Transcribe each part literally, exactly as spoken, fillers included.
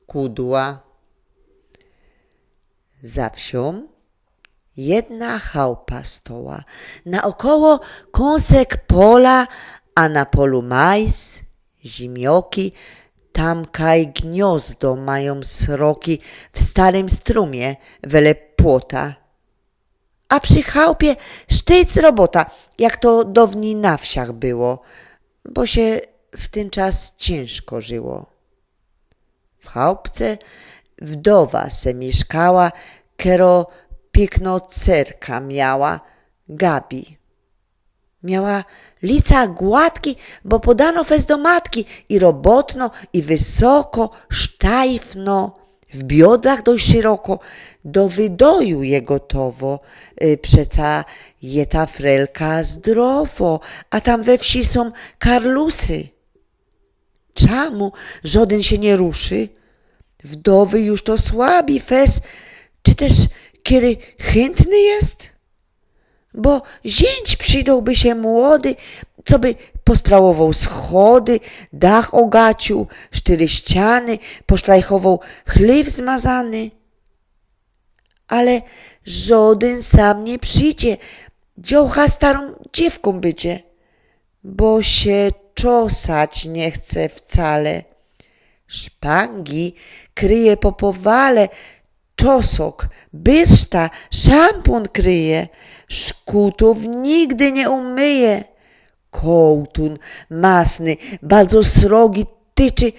kudła. Za wsiōm jedna chałupa stoła. Naokoło kōnsek pola, a na polu majs, zimioki. Tam kaj gniozdo majōm sroki, w starym strumie wele płota. A przi chałupie sztyc robota, jak to downij na wsiach było, bo sie w tyn czas ciynżko żyło. W chałupce wdowa se miyszkała, kero piykno cerka miała, Gabi. Miała lica gładki, bo podano fest do matki, i robotno, i wysoko, sztajfno, w biodrach dość szyroko, do wydoju je gotowo. Y, przeca je ta frelka zdrowo, a tam we wsi sōm karlusy. Czamu żodyn sie niy ruszy? Wdowy już to słabi fest, czy tyż kery chyntny jest? Bo ziyńć przidołby sie młody, co by posprawowoł schody, dach ôgaciōł, sztyry ściany, posztrajchowoł chlyw zmazany. Ale żodyn sam niy przidzie, dziołcha starōm dziewkōm bydzie, bo sie czosać niy chce wcale. Szpangi kryje po powale, czosok, byrszta, szampōn kryje, szkutōw nigdy niy umyje. Kołtun masny, bardzo srogi, tyczy,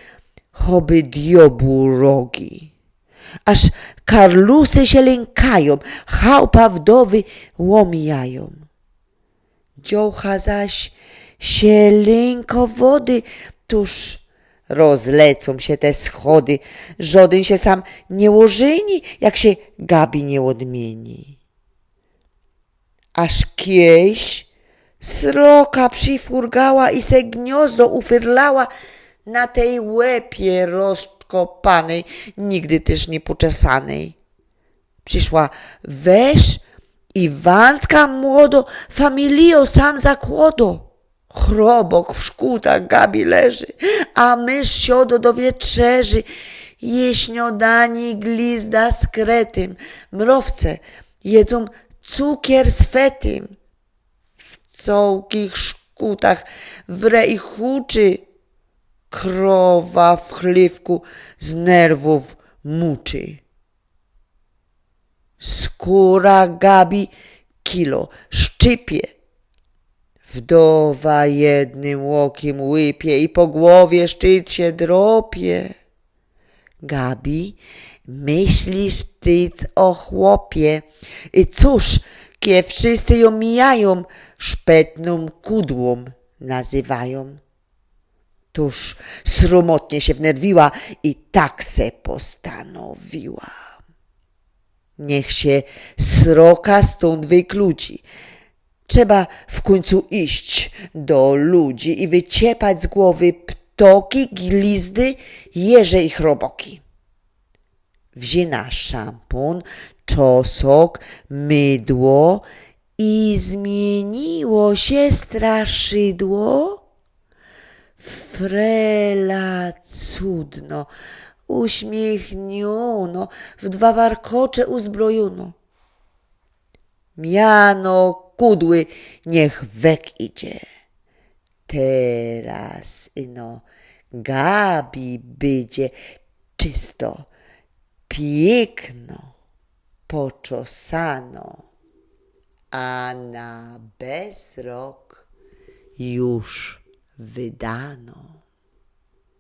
choby diobłu rogi. Aż karlusy sie lynkajōm, chałupa wdowy ômijajōm. Dziołcha zaś sie lynko wody, tuż rozlecōm sie te schody. Żodyn sie sam niy ôżyni, jak sie Gabi niy ôdmiyni. Aż kejś sroka przifurgała i se gniozdo ufyrlała na tej łepie rozkopanej, nigdy tyż niy poczesanej. Prziszła wesz i wancka młodo, familijo sam zakłodo. Chrobok w szkutach Gabi leży, a mysz siodo do wieczerzy. Je śniodani glizda z kretym, mrowce jedzōm cukier z fetym. W cołkich szkutach wre i huczy, krowa w chlywku z nerwōw muczy. Skōra Gabi kilo szczypie. Wdowa jednym ôkym łypie i po głowie sztyc sie dropie. Gabi myśli sztyc ô chłopie. I cōż, kej wszyscy jōm mijajōm, szpetnōm kudłōm nazywajōm. Tuż srōmotnie sie wnerwiła i tak se postanowiła. Niych sie sroka stōnd wykludzi. Trzeba w kōńcu iść do ludzi i wyciepać z głowy ptoki, glizdy, jeże i chroboki. Wziyna szampōn, czosok, mydło i zmiyniło sie straszydło. Frela cudno, uśmiechniono, w dwa warkocze uzbrojōno. Miano kudły, niych wek idzie. Teroz ino Gabi bydzie czysto, piykno poczosano, a na bezrok już wydano.